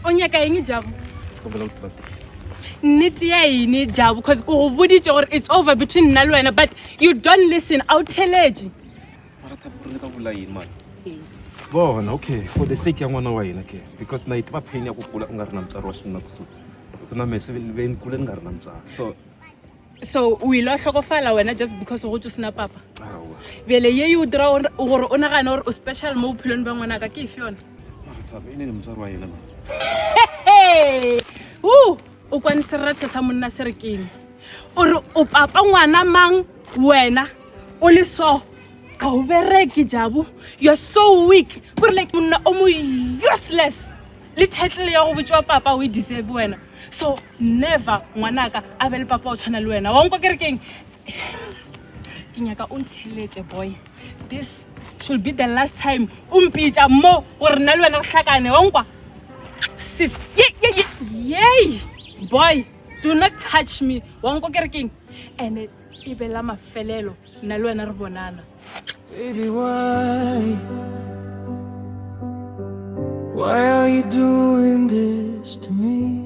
O nyaka eng, Jabu? Ndzi kombela ku tiva ntiyiso. Nnete ya eng, Jabu? Cause ke go boditše gore it's over between nna le wena, but you don't listen, a o theletše. Mara Thabo, ku ri ni ta vula yini mani? Vona, okay, for the sake ya n'wana wa hina ke, because na yi tiva pain ya ku kula u nga ri na mutswari wa xinuna kusuhi. Ku na mehe swi ve ni kule ni nga ri na mutswari. So So o ile wa hlokofala wena just because o gotse o sena papa? Aowa. Bjale ye o dira gore o nagane gore o special mo bophelong bja ngwanaka ke efe yona? Mara Thabo, e ne le mutswari wa yena mani. Hey! Woo! O kwane seratha sa monna se re keng? O re o papa ngwana mang wena o le so? A o bereke, Jabu. You're so weak. Kore like monna o mo useless. Le title ya go botšiwa papa o e deserve wena. So never ngwanaka a be le papa o tshwana le wena. Wa nkwa ke re keng? Ke nyaka o ntsheletse, boy. This should be the last time o mpitša mo gore nna le wena re hlakane. Wa nkwa? Sis, ye ye ye yey! Boy, do not touch me. Wa nkwa ke re keng? And e be la mafelelo nna le wena re bonana. Baby, why? Why are you doing this to me?